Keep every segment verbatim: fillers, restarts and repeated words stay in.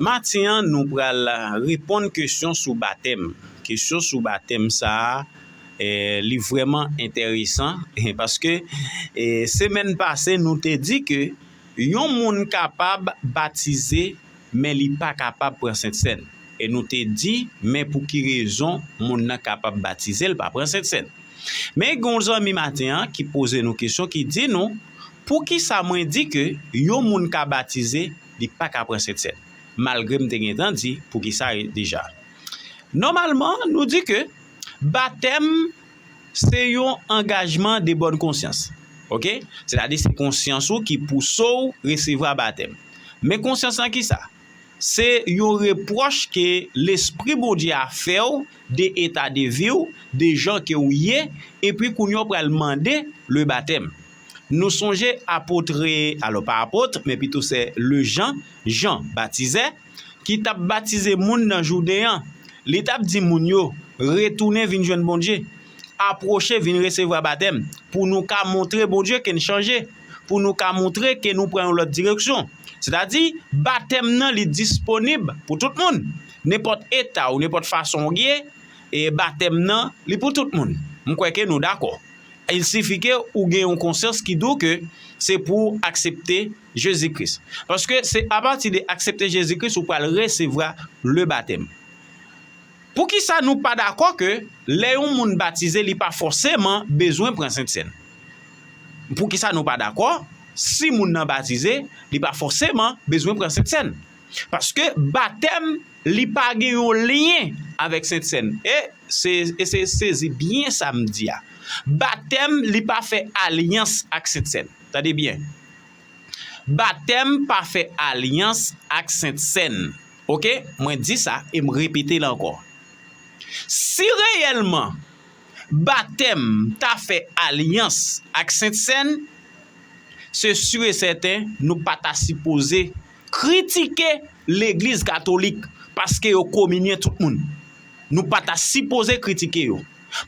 Maten an, nou pral reponn kesyon sou batèm. Kesyon sou batèm sa a, eh, li vrèman enteresan, paske, eh, semèn pase, nou te di ke yon moun kapab batize, men li pa kapab pran Sentsèn. E nou te di, men pou ki rezon moun nan kapab batize, l pa pran Sentsèn? Men gen yon zanmi maten an ki poze nou kesyon, ki di nou, poukisa mwen di ke yon moun ka batize, li pa ka pran Sentsèn? Malgre m te gentan di poukisa deja. Nòmalman, nou di ke batèm se yon angajman de bòn konsyans. Oke? Sètadi se konsyans ou ki pouse w resevwa batèm. Men konsyans lan ki sa? Se yon repwòch ke Lespri Bondye a fè w de eta de vi w, de jan ke w ye, epi kounye a w pral mande le batèm. Nou sonje apot, alò pa apot, men pito se le Jan, Jan Batizè, ki t ap batize moun nan Jouden an. Li t ap di moun yo, retounen vin jwenn Bondye, apwoche vin resevwa batèm, pou nou ka montre Bondye ke n chanje, pou nou ka montre ke nou pran yon lòt direksyon. Sètadi, batèm nan li disponib pou tout moun. Nenpòt eta ou, nenpòt fason w ye, e batèm nan, li pou tout moun. M kwè ke nou dakò. Il sifi ke ou gen yon konsyans ki di w ke se pou w aksepte Jezi Kris. Paske se apati de aksepte Jezi Kris ou pral resevwa le batèm. Poukisa nou pa dakò ke lè yon moun batize, li pa fòseman bezwen pran Sentsèn? Poukisa nou pa dakò si moun nan batize, li pa fòseman bezwen pran Sentsèn? Paske batèm, li pa gen yon lyen avèk Sentsèn. E se, e se sezi byen sa m di a. Batèm, li pa fè alyans ak Sentsèn. Tande byen. Batèm pa fè alyans ak Sentsèn. Oke? Mwen di sa e m repete l ankò. Si reyèlman batèm ta fè alyans ak Sentsèn, se si e sèten nou pa ta sipoze kritike Legliz Katolik paske yo kominye tout moun. Nou pa ta sipoze kritike yo.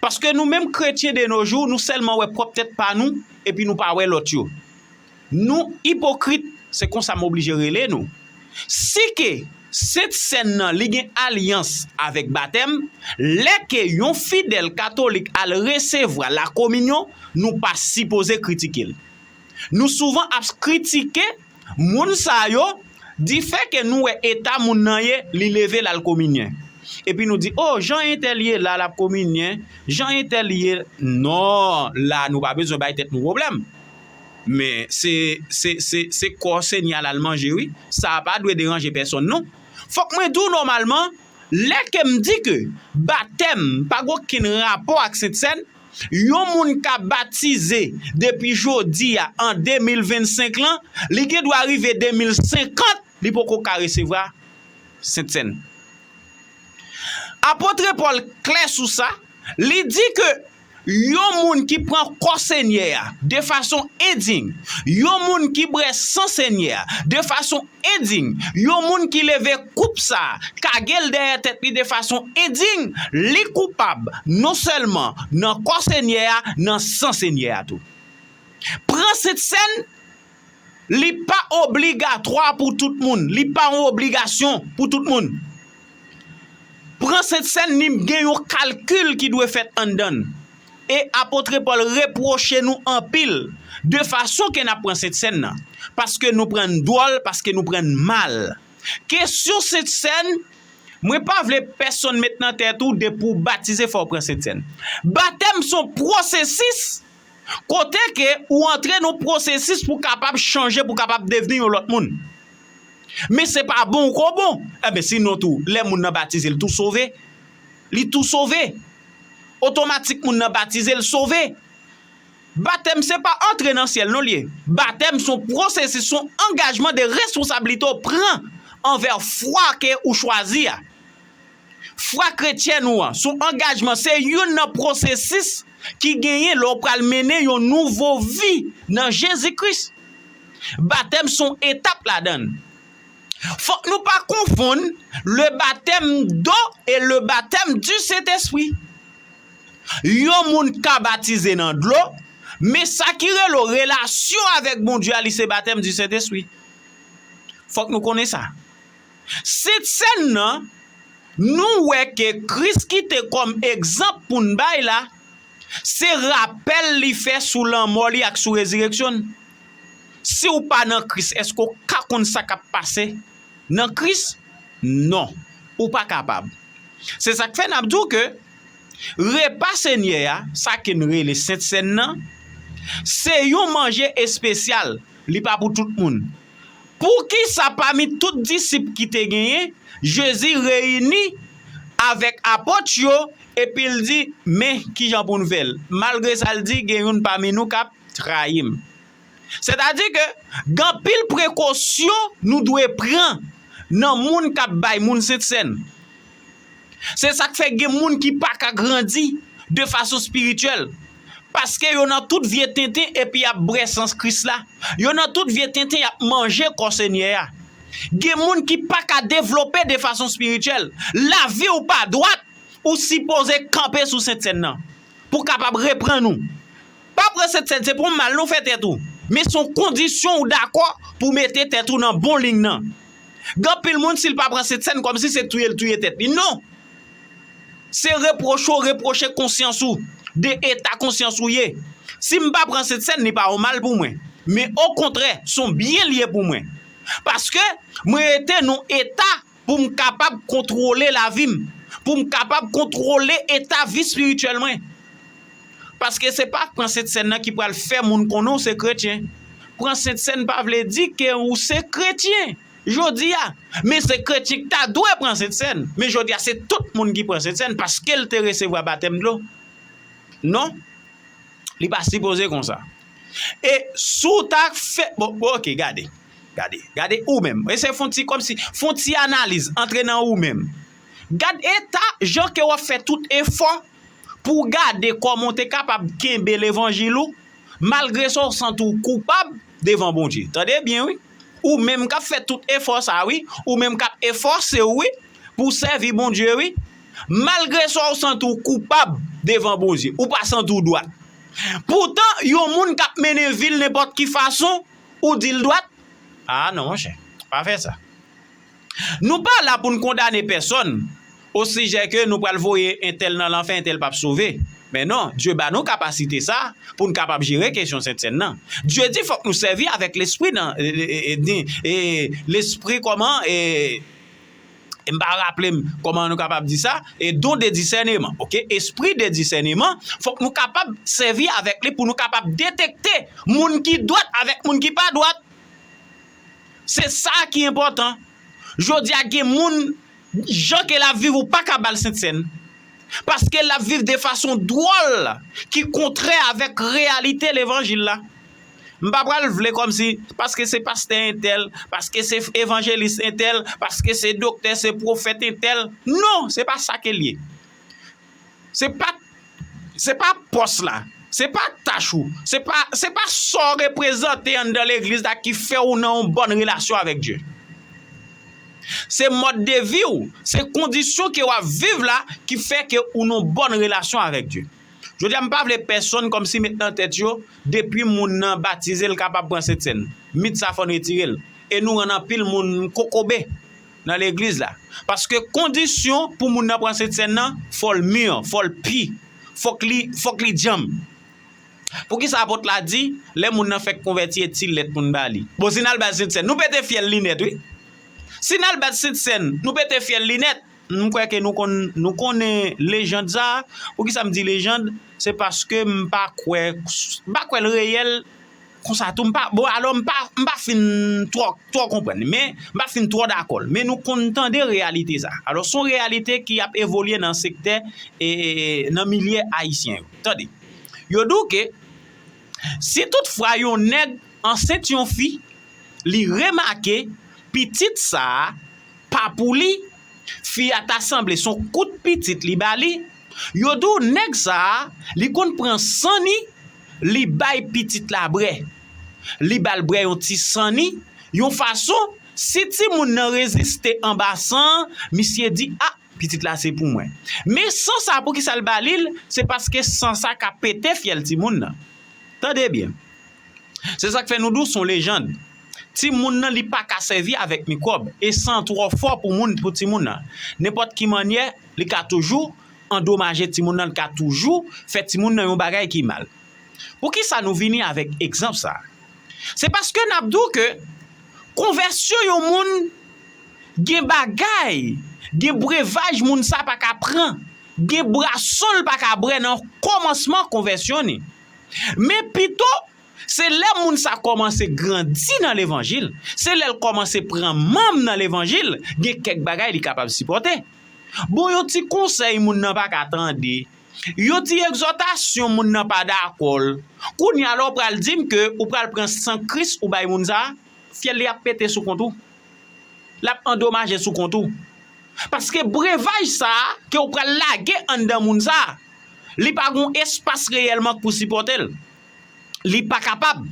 Paske nou menm kretyen de no jou, nou sèlman wè pwòp tèt pa nou, epi nou pa wè lòt yo. Nou ipokrit, se konsa m oblije rele nou. Si ke Sentsèn nan li gen alyans avèk batèm, lè ke yon fidèl katolik al resevwa lakominyon, nou pa sipoze kritike l. Nou souvan ap kritike moun sa yo, difè ke nou wè eta moun nan ye, li leve l al kominyen. Epi nou di, o, jan entèl ye la, l ap kominyen, jan entèl ye, non, la nou pa bezwen bay tèt nou pwoblèm. Men se, se, se, se kò Senyè a l al manje, wi. Sa a pa dwe deranje pèsonn, non. Fòk mwen di w nòmalman, lè ke m di ke batèm pa gen okenn rapò ak Sentsèn, yon moun ka batize depi jodi a, an de mil vennsenk lan, li gen dwa rive de mil senkant, li poko ka resevwa Sentsèn. Apot Pòl klè sou sa, li di ke yon moun ki pran kò Senyè a de fason endiy, yon moun ki bwè san Senyè a de fason endiy, yon moun ki leve koup sa a, kage l dèyè tèt li de fason endiy, li koupab non sèlman nan kò Senyè a, nan san Senyè a tou. Pran Sentsèn, li pa obligatwa pou tout moun, li pa yon obligasyon pou tout moun. Pran Sentsèn, li gen yon kalkil ki dwe fèt anndan l. E Apot Pòl repwoche nou anpil de fason ke n ap pran Sentsèn nan. Paske nou pran n dwòl, paske nou pran n mal. Kesyon Sentsèn, mwen pa vle pèsonn met nan tèt ou depi w batize fò w pran Sentsèn. Batèm se yon pwosesis kote ke ou antre nan yon pwosesis pou w kapab chanje, pou w kapab devni yon lòt moun. Men se pa bon ou ko bon. Enben, sinon tou, lè moun nan batize, li tou sove. Li tou sove. Otomatik moun nan batize, l sove. Batèm se pa antre nan syèl non l ye. Batèm se yon pwosesis, se yon angajman de responsablite w pran anvè fwa ke ou chwazi a. Fwa kretyèn ou an, se yon angajman, se youn nan pwosesis ki genyen lè w pral mennen yon nouvo vi nan Jezi Kris. Batèm se yon etap ladan l. Fòk nou pa konfonn le baptême d'eau et le baptême du Saint-Esprit. Yon moun ka batize nan dlo, men sa ki rele w relasyon avèk Bondye a, li se batèm di Sentespri. Fòk nou konnen sa. Sentsèn nan, nou wè ke Kris kite kòm egzanp pou n bay la, se rapèl li fè sou lanmò li ak sou rezireksyon n. Si w pa nan Kris, èske w ka konn sa k ap pase nan Kris? Non, ou pa kapab. Se sa k fè n ap di w ke repa Senyè a, sa ke n rele Sentsèn nan, se yon manje espesyal, li pa pou tout moun. Poukisa pami tout disip ki te genyen, Jezi reyini avèk apot yo, epi l di, men kijan pou n fè l. Malgre sa, l di, gen youn pami nou k ap trayi m. Sètadi ke gen anpil prekosyon nou dwe pran nan moun k ap bay moun Sentsèn. Se sa k fè gen moun ki pa ka grandi de fason espirityèl. Paske yo nan tout vye tenten epi y ap bwè san Kris la. Yo nan tout vye tenten, y ap manje kò Senyè a. Gen moun ki pa ka devlope de fason espirityèl. Lavi w pa dwat, ou sipoze kanpe sou Sentsèn nan pou w kapab reprann ou. Pa pran Sentsèn, se pou mal nou fè tèt ou. Men se yon kondisyon ou dakò pou mete tèt ou nan bon liy nan. Gen anpil moun, si l pa pran Sentsèn, kòmsi se touye l touye tèt li. Non! Se repwoche w repwoche konsyans ou, de eta konsyans ou ye. Si m pa pran Sentsèn, li pa yon mal pou mwen. Men okontrè, se yon byen li ye pou mwen. Paske mwen rete nan yon eta pou m kapab kontwole lavi m, pou m kapab kontwole eta vi espirityèl mwen. Paske se pa pran Sentsèn nan ki pral fè moun konnen w se kretyen. Pran Sentsèn pa vle di ke ou se kretyen jodi a. Men se kretyen ki ta dwe pran Sentsèn. Men jodi a, se tout moun ki pran Sentsèn paske l te resevwa batèm dlo. Non, li pa sipoze konsa. E si w ta fè, bon, bon, oke, gade. Gade, gade ou menm. Eseye fè yon ti, kòmsi, fè yon ti analiz, antre nan ou menm. Gad eta, jan ke w ap fè tout efò pou w gade kòman w te kapab kenbe levanjil ou, malgre sa w santi w koupab devan Bondye. Tande byen, wi. Ou menm k ap fè tout efò sa, wi. Ou menm k ap efòse w, wi, pou w sèvi Bondye, wi. Malgre sa w santi w koupab devan Bondye, ou pa santi w dwat. Poutan, yon moun k ap mennen vi l nenpòt ki fason, ou di l dwat? A non, monchè, pa fè sa. Nou pa la pou n kondane pèsòn osijè ke nou pral voye entèl nan lanfè, entèl p ap sove. Men non, Dye ba nou kapasite sa pou n kapab jere kesyon Sentsèn nan. Dye di fòk nou sèvi avèk lespri nan, e, e, e, e, e, lespri kòman, e, e m pa raple m kòman nou kapab di sa, e don de disèneman, oke? Espri de disèneman, fòk nou kapab sèvi avèk li pou nou kapab detekte moun ki dwat avèk moun ki pa dwat. Se sa ki enpòtan. Jodi a, gen moun, jan ke l ap viv, ou pa ka ba l Sentsèn. Paske l ap viv de fason dwòl ki kontrè avèk reyalite levanjil la. M pa pral vle kòmsi, paske se pastè entèl, paske se evanjelis entèl, paske se doktè, se pwofèt entèl. Non, se pa sa ke l ye. Se pa, se pa pòs la, se pa tach ou, se pa, se pa sa w reprezante anndan legliz la ki fè w nan yon bòn relasyon avèk Dye. Se mòd de vi w, se kondisyon ke w ap viv la ki fè ke ou nan yon bòn relasyon avèk Dye. Jodi a, m pa vle pèsonn kòmsi met nan tèt yo, depi moun nan batize, l kapab pran Sentsèn. Mit sa, fò n retire l. E nou rann anpil moun kokobe nan legliz la. Paske kondisyon pou moun nan pran Sentsèn nan, fò l mi, fò l pi, fòk li, fòk li djanm. Poukisa apot la di, lè moun nan fèk konvèti, e ti lèt pou n ba li? Bon, si n al ba l Sentsèn, nou pete fyèl li nèt, wi. Si n al ba l Sentsèn, nou pete fyèl li nèt. M kwè ke nou konn, nou konnen lejand sa a. Poukisa m di lejand? Se paske m pa kwè, m pa kwè l reyèl konsa tou. M pa, bon, alò, m pa, m pa fin twò, twò konprann li, men m pa fin twò dakò l. Men nou konn tande reyalite sa a. Alò, se yon reyalite ki ap evolye nan sektè, e, e, e, nan milye ayisyen yo. Tande, yo di w ke si toutfwa yon nèg ansent yon fi, li remake pitit sa a pa pou li, fi a ta sanble se yon kout pitit li ba li, yo di w nèg sa a, li konn pran san ni, li bay pitit la bwè. Li ba l bwè yon ti san ni, yon fason, si timoun nan reziste anba san an, misye di, a, pitit la se pou mwen. Men san sa, poukisa l ba li l? Se paske san sa ka pete fyèl timoun nan. Tande byen. Se sa k fè nou di w se yon lejand. timoun nan li pa ka sèvi avèk mikwòb. E san twò fò pou moun, pou timoun nan. Nenpòt ki mannyè, li ka toujou andomaje timoun nan, li ka toujou fè timoun nan yon bagay ki mal. Poukisa nou vini avèk egzanp sa? Se paske n ap di w ke konvèsyon yon moun gen bagay, gen brevaj moun sa pa ka pran, gen bwason l pa ka bwè nan kòmansman konvèsyon ni. Men pito, se lè moun sa kòmanse grandi nan levanjil, se lè l kòmanse pran manm nan levanjil, gen kèk bagay li kapab sipòte. Bon, yon ti konsèy moun nan pa ka tande, yon ti egzòtasyon moun nan pa dakò l. Kounye a la, w pral di m ke ou pral pran san Kris ou bay moun sa a, fyèl li ap pete sou kont ou. L ap andomaje sou kont ou. Paske brevaj sa a ke w pral lage anndan moun sa a, li pa gon espas reyèlman pou sipòte l. Li pa kapab.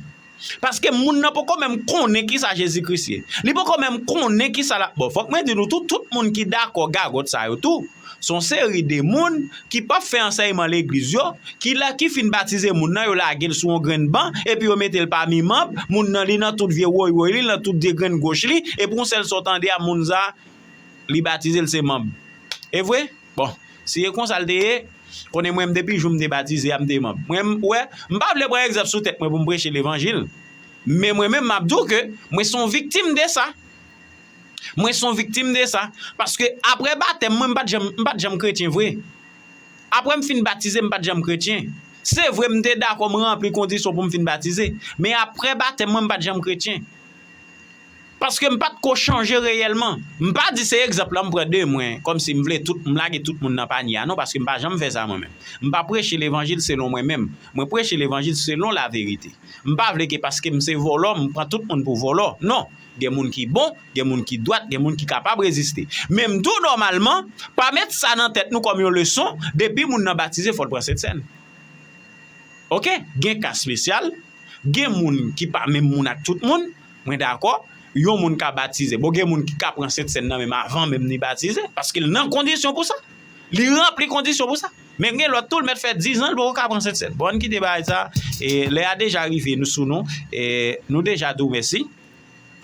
Paske moun nan poko menm konnen kisa Jezi Kris ye. Li poko menm konnen kisa l ap. Bon, fòk mwen di nou tou, tout moun ki dakò gagòt sa yo tou, se yon seri de moun ki p ap fè ansèyman legliz yo, ki la, ki fin batize moun nan, yo lage l sou yon grenn ban, epi yo mete l pami manm, moun nan li nan tout vye woywoy li, li nan tout vye grenn goch li, epi yon sèl sa w tande a moun sa, li batize l se manm. E vre? Bon, si e konsa l te ye, konnen mwen menm depi jou m te batize a m te manm. Mwen, m, wè, m pa vle pran egzanp sou tèt mwen pou m preche levanjil. Men mwen menm m ap di w ke mwen se yon viktim de sa. Mwen se yon viktim de sa. Paske apre batèm mwen, m pa t janm, m pa t janm kretyen vre. Apre m fin batize, m pa t janm kretyen. Se vre, m te dakò, m ranpli kondisyon pou m fin batize. Men apre batèm mwen, m pa t janm kretyen. Paske m pa t ko chanje reyèlman. M pa di se egzanp la m pran de mwen, kòmsi m vle tout, m lage tout moun nan panye a. Non, paske m pa janm fè sa mwen menm. M pa preche levanjil selon mwen menm. Mwen preche levanjil selon laverite. M pa vle ke paske m se vòlò, m pran tout moun pou vòlò. Non. Gen moun ki bon, gen moun ki dwat, gen moun ki kapab reziste. Men m di w nòmalman, pa met sa nan tèt nou kòm yon leson, depi moun nan batize, fò l pran sentsèn. Oke? Gen ka espesyal, gen moun ki pa menm moun ak tout moun, mwen dakò, yon moun ka batize. Bon, gen moun ki ka pran sentsèn nan menm avan menm li batize, paske l nan kondisyon pou sa. Li ranpli kondisyon pou sa. Men gen lòt tou, l mèt fè diz an, l poko ka pran sentsèn. Bon, ann kite bagay sa, e, lè a deja rive nou sou nou, e, nou deja di w mèsi.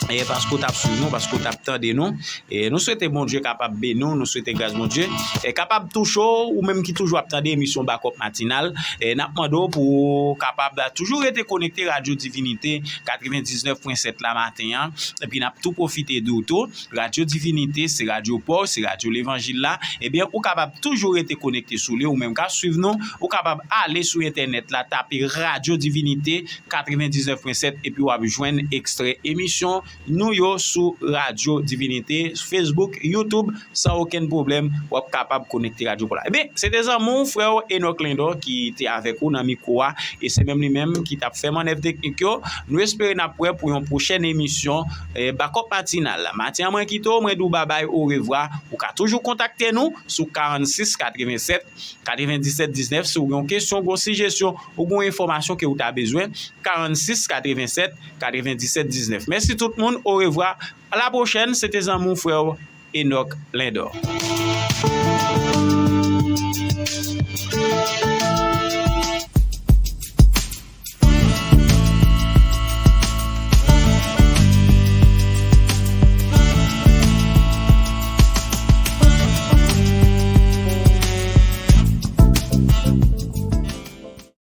E, paske w t ap swiv nou, paske w t ap tande nou. E, nou swete Bondye kapab beni w, nou swete gras Bondye, e, kapab touche w, ou menm ki toujou ap tande emisyon Bakòp Matinal. E, n ap mande w pou w kapab toujou rete konekte Radyo Divinite katrevendiznèf pwen sèt la maten an. Epi n ap tou pwofite di w tou, Radyo Divinite, se radyo pa w, se radyo levanjil la. Ebyen, ou kapab toujou rete konekte sou li, ou menm k ap swiv nou, ou kapab ale sou entènèt la, tape Radyo Divinite, katrevendiznèf pwen sèt, epi w ap jwenn ekstrè emisyon nou yo sou Radyo Divinite, Facebook, YouTube, san okenn pwoblèm, w ap kapab konekte radyo pa w la. Ebyen, se te zanmi w, frè w, Enock Lindor ki te avèk ou nan mikwo a, e se menm li menm ki t ap fè mannèv teknik yo. Nou espere n ap wè pou yon pwochèn emisyon, eh, Bakòp Matinal. Maten an, mwen kite w, mwen di w babay, orevwa. Ou ka toujou kontakte nou sou karannsis katrevennsèt katrevendisèt diznèf, si w gen yon kesyon, gen yon sijesyon, ou gen yon enfòmasyon ke ou ta bezwen, karannsis katrevennsèt katrevendisèt diznèf. Mèsi tout moun, orevwa, a la pwochèn, se te zanmi w, frè w, Enock Lindor.